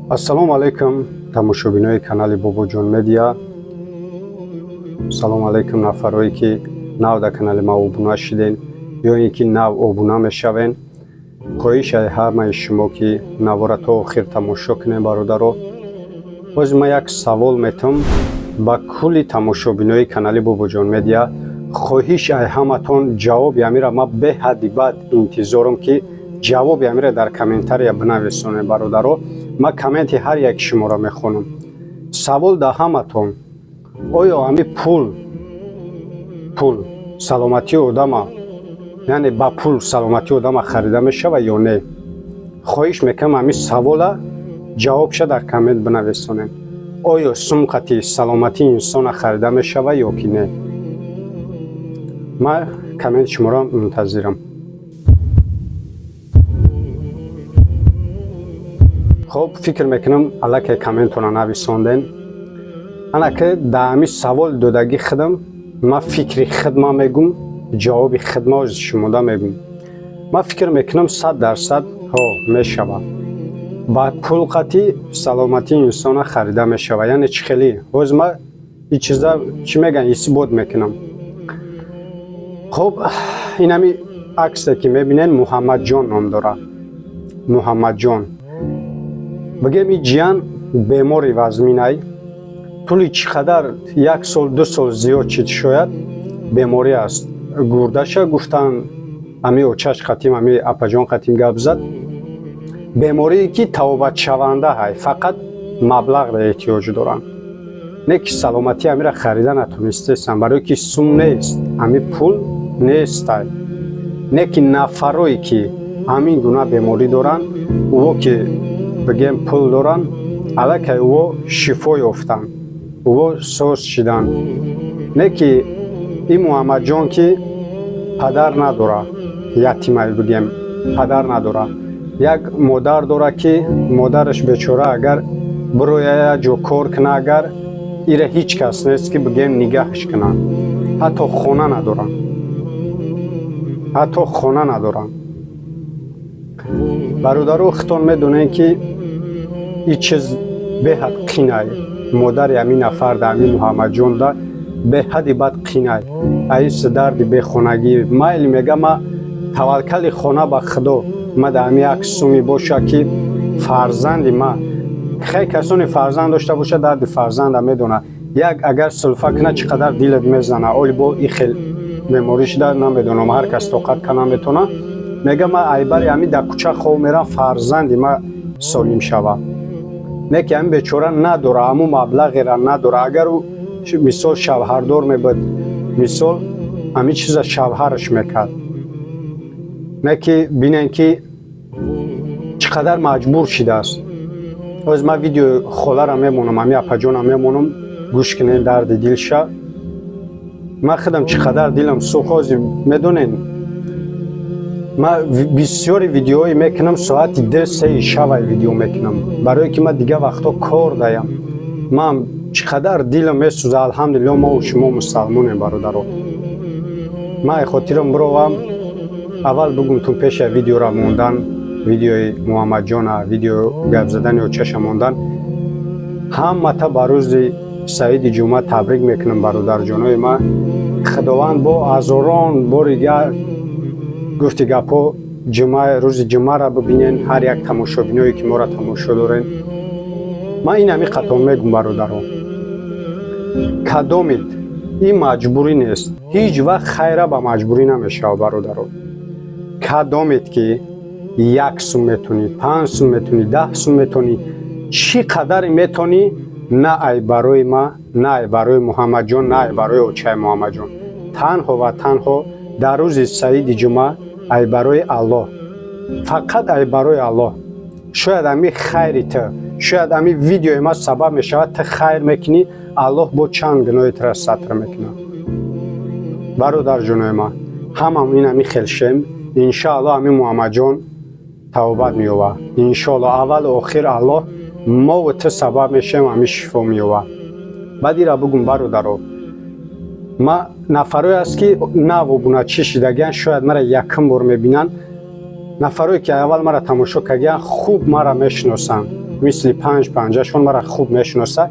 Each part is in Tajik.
Ассалому алайкум, тамошобинои канали Бобоҷон Медиа. Салому алайкум, нафарое ки нав дар канали ма обуна шиден ё ин ки нав обуна мешавен. Хоҳиш ай ҳамаи шумо, ки навора то охир тамошо кунем, бародаро. Боз ма як савол метам ба кулли тамошобинои канали Бобоҷон Медиа. Хоҳиш ай ҳаматон, ҷавоби амира ма беҳадди бад интизорам, ки ҷавоби амира дар комментария бинависонем, бародаро. Ма комменти ҳар яки шуморо мехонам. Савол да ҳаматон: оё ами пул саломатии одама, яъне ба пул саломатии одама харида мешава ё не? Хоҳиш мекунам, ами савола ҷавобша дар коммент бинависонем. Оё сумқати саломатии инсона харида мешава ё ки не? Ма комменти шуморо мунтазирам. Хоб, фикр мекунам, аллакай комментона нависонден. Ана ки дар ҳами савол додагӣ худам ма фикри худма мегум, ҷавоби худма шумода мегум. Ма фикр мекунам, 100% ҳо, мешава. Ба пул қатӣ саломатии инсона харида мешава. Яъне чӣ хелӣ? Ҳозир ма ин чиза, чӣ мегӯянд, исбот мекунам. Хоб, ин ҳами аксе ки мебинед, Муҳаммадҷон ном дорад. Муҳаммадҷон, бигем, ин ҷиян бемори вазминай. Тӯли чӣ қадар, як сол, 2 сол зиёд чид шояд, беморӣ аст. Гурдаша гуфтан, ами очаш қатим, ами апаҷон қатим гап зад. Беморие ки тавобатшаванда ҳай, фақат маблағ эҳтиёҷ доранд. Не ки саломатӣ амира харида натонистесам, барое ки сум нест, ами пул нестай. Не ки нафарое ки ҳамин гуна беморӣ доранд, ӯво ки, бигем, пул доранд, аллакай ӯво шифо ёфтанд, ӯво соз шиданд. Не ки ин Муҳаммадҷон, ки падар надора, ятимай, бигем, падар надора, як модар дора, ки модараш бечора агар бироя як ҷо кор куна, агар ира ҳеҷ кас нест, ки, бигем, нигаҳш кунанд. Ҳатто хона надоранд, ҳатто хона надоранд. Бародаро, худтон медонед, ки ин чиз беҳад қинай. Модари ҳамин нафар да, ҳамин Муҳаммадҷон да беҳади бад қинай. Аиси дарди бехонагӣ. Майли, мега, ма таваккали хона ба Худо, ма да ҳами як суми боша, ки фарзанди ма. Хеле касоне фарзанд дошта боша, дарди фарзанда медонад. Як агар сулфа кунад, чӣ қадар дилат мезана. Оли бо и хел беморӣ шуда, намедонам, ҳар кас тоқат ка наметона. Мега, ма айбари ҳами дар кӯча хоб мерам, фарзанди ма солим шава. Не ки ҳамин бечора надора, ҳамун маблағера надора. Агар ӯ, мисол, шавҳардор мебуд, мисол, ҳамин чиза шавҳараш мекард. Не ки бинен, ки чӣ қадар маҷбур шидааст. Ҳозир ман видеои холара мемонам, ҳами апаҷона мемонам, гӯш кунен дарди дилша. Ман худам чӣ қадар дилам сӯхт. Ҳозир медонен, ман бисёри видеоҳое мекунам, соати 2-3 шавай видео мекунам, барое ки ман дигар вақтҳо кор даям. Ман чӣ қадар дилам месӯза. Алҳамдулилло, мо шумо мусалмонем, бародаро. Ман ай хотирам бировам. Аввал бугумтун, пеша видеора мондан, видеои Муҳаммадҷона, видео гап задани очаша мондан, ҳамата ба рӯзи саиди ҷумъа табрик мекунам, бародарҷонои ман. Худованд бо ҳазорон бори дигар, гуфти гапҳо, ҷумъа, рӯзи ҷумъара бибинен, ҳар як тамошобиное ки моро тамошо дорен. Ман ин ҳами қатон мегум, бародаро: кадомид ин маҷбурӣ нест, ҳеҷ вақт хайра ба маҷбурӣ намешавад, бародаро. Кадомед ки 1 сум метонӣ, 5 сум метонӣ, 10 сум метонӣ, чӣ қадаре метонӣ, на ай барои ма, на ай барои Муҳаммадҷон, на ай барои очаи Муҳаммадҷон, танҳо ва танҳо дар рӯзи саиди ҷумъа ай барои Аллоҳ, фақат ай барои Аллоҳ. Шояд ами хайри ту, шояд ами видеои ма сабаб мешавад, ту хайр мекунӣ, Аллоҳ бо чанд гуноҳи тура сатр мекунад. Бародарҷонои ман, ҳамам ин ами хелшем. Иншоаллоҳ, ами Муҳаммадҷон тавбат меёбад, иншоаллоҳ. Аввалу охир Аллоҳ, мову ту сабаб мешавем, ами шифо меёбад. Баъд ира бугум, бародаро: ма нафарое аст, ки нав обуначӣ шидагиян, шояд мара якум бор мебинанд. Нафарое ки аввал мара тамошо кардиян, хуб мара мешиносанд. Мисли панҷ панҷашон мара хуб мешиноса.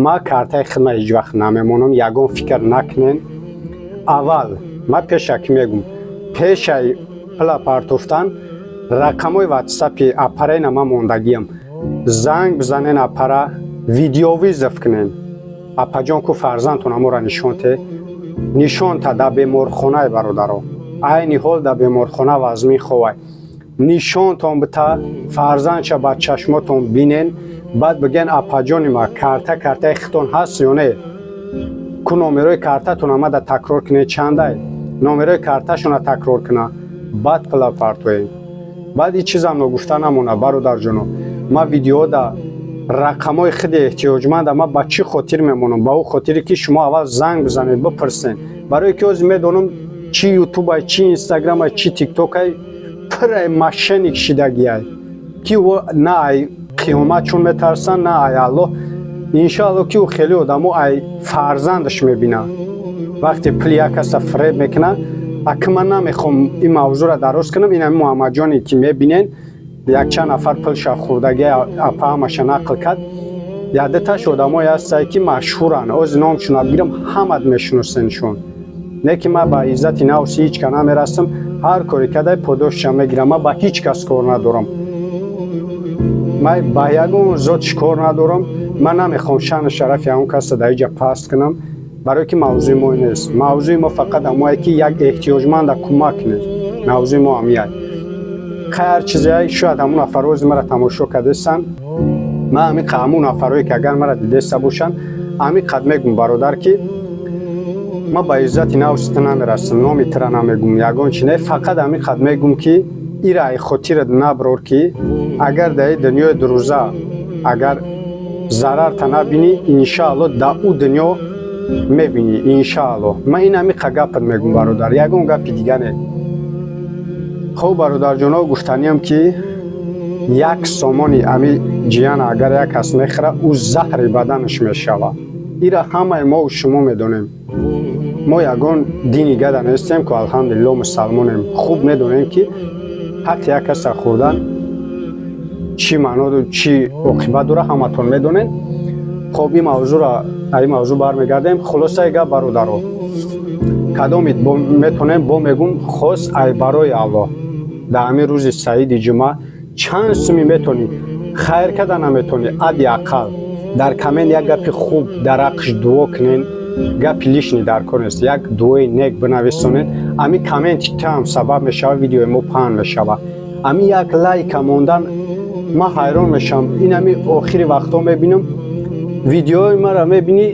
Ма картаи хидма ҳеҷ вақт намемонам, ягон фикр накунен. Аввал ма пешакӣ мегум, пешаи пила партофтан рақамҳои ватсапи апарена ма мондагиам. Занг бизанен апара, видеовызов кунен. Апаҷон, ку фарзандтон амора нишон те, нишонта. Дар беморхонаи, бародаро, айни ҳол дар беморхона вазмин ховай. Нишонтон бита, фарзандша ба чашмотон бинен, баъд биген: «Апаҷони ма, карта картаи хитон ҳаст ё не?» Ку номерои картатон амада такрор кунед, чандай номерои карташона такрор куна, баъд пила партоем. Баъд ин чизам ногуфта намона, бародарҷоно. Ма видеода рақамҳои хиди эҳтиёҷманда ма ба чӣ хотир мемонам? Ба ӯ хотире, ки шумо аввал занг бизанед, бипурсен. Барое ки ҳозир медонам, чӣ ютубай, чӣ инстаграмай, чӣ тиктокай, пурай мошенник шидагиай, ки ӯ на ай қиёмат чун метарсанд, на ай Аллоҳ. Иншоалло, ки ӯ хеле одамо ай фарзандаш мебинад, вақте пули як каса фиреб мекунад. Аки ман намехоҳам ин мавзӯъро дароз кунам. Ин ҳами Муҳаммадҷоне, ки мебинен, якчанд нафар пулша хӯрдагӣ, апа ҳамаша нақл кард. Якдуташ одамое ҳастае, ки машҳуранд. Ози номшона бигирам, ҳамат мешиносеншон. Не ки ман ба иззати нафси ҳеҷ ка намерасам. Ҳар коре кадай, подошша мегирам. Ман ба ҳеҷ кас кор надорам, ман ба ягон зотш кор надорам. Ман намехоҳам шаъну шарафи ҳамон касро дар иҷа паст кунам, барое ки мавзӯи мо нест. Мавзӯи мо фақат ҳамое, ки як эҳтиёҷманда кӯмак кунед. Мавзӯи мо ҳамияй. Хай, ҳар чизе, шояд ҳамон нафарҳо ози мара тамошо кардастанд. Ман ҳамин ҳамон нафарҳое, ки агар мара дидаста бошанд, ҳамин қад мегум, бародар, ки ман ба иззати нафси ту намерасам, номи тура намегум, ягон чи не. Фақат ҳамин қад мегум, ки ира ай хотират наброр, ки агар дар ин дунёи дурӯза агар зарарта набинӣ, иншаалло, дар ӯ дунё мебинӣ, иншаалло. Ман ин ҳамин қа гапат мегум, бародар, ягон гапи дига не. Хуб, бародарҷоно, гуфтаниям, ки 1 сомони ами ҷияна агар як кас мехӯра, ӯ заҳри баданаш мешавад. Ира ҳамаи мову шумо медонем. Мо ягон дини гада нестем ку, алҳамдулилло, мусалмонем. Хуб медонем, ки ҳаққи як каса хӯрдан чӣ маъно, чӣ оқибат дора, ҳаматон медонед. Хоб, ин мавзӯъро, ин мавзӯъ бармегардем. Хулосаи гап, бародаро, кадоми метонем, бо мегум, хос ай барои Аллоҳ, дар ҳамин рӯзи саиди ҷумъа чанд суми метонӣ хайр карда наметонӣ, ади ақал дар коммент як гапи хуб дар ҳаққш дуо кунен. Гапи лишний дар кор нест, як дуои нек бинависонед. Ҳамин комменти ту ҳам сабаб мешавад, видеои мо паҳн мешавад. Ҳамин як лайка мондан, ман ҳайрон мешавам. Ин ҳами охири вақтҳо мебинам, видеои маро мебинӣ,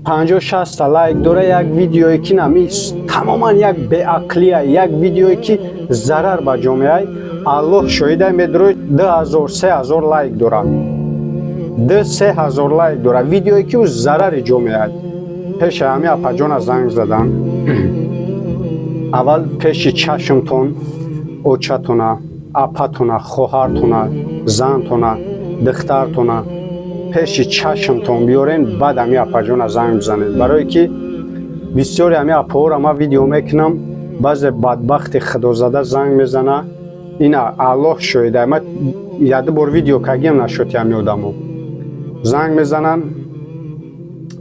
50-60-та лайк дора, як видеое, ки нами тамоман як беақлия, як видеое, ки зарар ба ҷомеа, Аллоҳ шоҳида, медурои, 2000, 3000 лайк дора, 2-3 ҳазор лайк дора, видеое, ки ӯ зарари ҷомеа. Пеши ҳами апаҷона занг задан, аввал пеши чашмтон очатона, апатона, хоҳартона, зантона, духтартона пеши чашмтон биёрен, баъд ҳами апаҷона занг бизанед. Барое ки бисёри ҳами апаҳоро ман видео мекунам, баъзе бадбахти худозада занг мезана. Ина Аллоҳ шоҳида, ман яду бор видео кагиам нашуд. Ҳами одамо занг мезананд,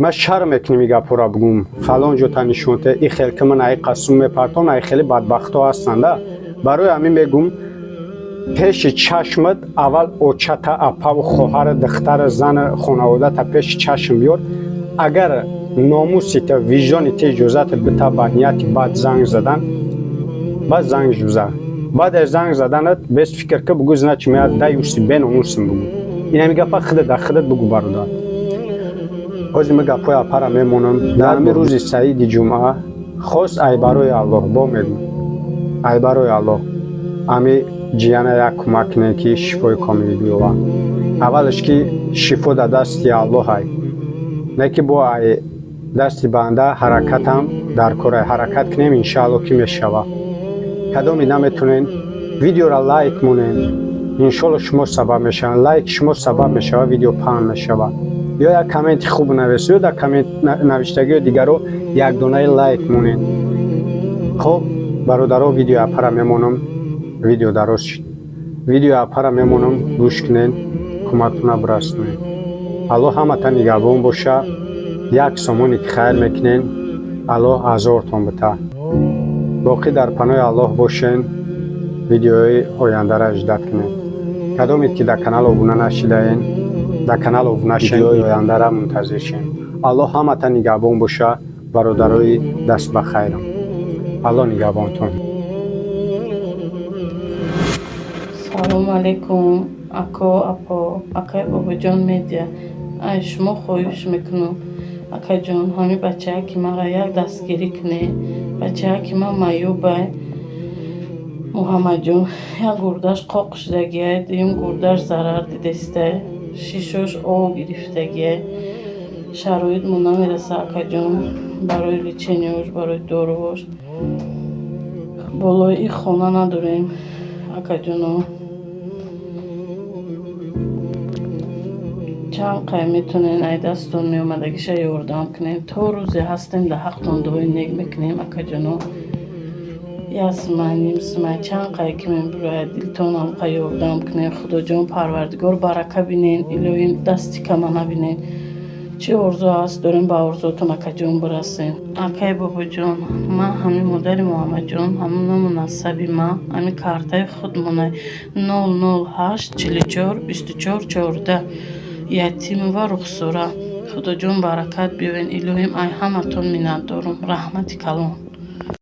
ман шарм мекунем и гапҳоро бугум: фалон ҷота нишонте, и хел ки ман ай қасум мепартон, ай хеле бадбахтҳо ҳастанда. Барои ҳамин мегум, пеши чашмат аввал очата, апаву хоҳара, духтара, зана, хонаводата пеши чашм биёр. Агар номусита, виҷдони те иҷозатат бита ба нияти бад занг задан, баъд занг жуза. Баъд аз занг заданат без фикр ка, бугӯ: «Значит, меяд даюси беномусим», бугӯ. Инами гапа худат дар худат бугӯ, бародар. Ҳозир ма гапҳои апара мемонам. Дар ҳамин рӯзи саиди ҷумъа, хос ай барои Аллоҳ, бо мегӯм, ай барои Аллоҳ, ами ҷияна як кӯмак кунем, ки шифои комил биёвад. Аввалаш, ки шифо дар дасти Аллоҳ ай, не ки бо ай дасти банда ҳаракатам дар кора. Ҳаракат кунем, иншаалло, ки мешавад. Кадоме наметонен, видеора лайк монен, иншоалло, шумо сабаб мешаванд. Лайк шумо сабаб мешавад, видео паҳн мешавад. Ё як комменти хуб навис, ё дар коммент навиштагиҳои дигаро як донаи лайк монед. Хоб, бародаро, видео апара мемонам, видео дароз шид. Видео апара мемонам, гӯш кунен, кӯмактона бирасонед. Аллоҳ ҳамата нигаҳбон боша. Як сомоне ки хайр мекунен, Аллоҳ ҳазортон бита. Боқӣ дар паноҳи Аллоҳ бошен. Видеои ояндара ждать кунед. Кадомед ки дар канал обуна нашидаен, дар канал обуна шен, видеои ояндара мунтазир шен. Аллоҳ ҳамата нигаҳбон боша. Бародарои даст ба хайрам, Аллоҳ нигаҳбонтон. Салому алейкум, ако, апо, акай Бобоҷон Медиа. Ай шумо хоҳиш мекунам, акаҷон, ҳамин бачае ки маро як дастгирӣ кунед. Бачае ки ман маъюбай, Муҳаммадҷон, як гурдаш қоқ шудагиай, дуюм гурдаш зарар дидестай, шишош об гирифтагиай. Шароитмон намераса, акаҷон, барои лечения ш, барои доруош. Болои ин хона надорем, акаҷоно. Чанд қай метонен, ай дастон меомадагиша ёрдам кунем. То рӯзе ҳастем, дар ҳақтон дуои нек мекунем, акаҷоно. Як сумай, ним сумай, чанд қай ки мебурояд, дилтонам қа ёрдам кунем. Худоҷон Парвардигор, барака бинен, илоҳим, дасти кама набинен. Чӣ орзу ҳаст дорем, ба орзуотон, акаҷон, бирасем. Акай Бобоҷон, ман ҳамин модари Муҳаммадҷон, ҳамин ному насаби ман, ҳамин картаи худмонай: 008 44 24 14, Ятимова Рухсора. Худоҷон, баракат биёрен, илоҳим. Ай ҳаматон миннатдорум, раҳмати калон.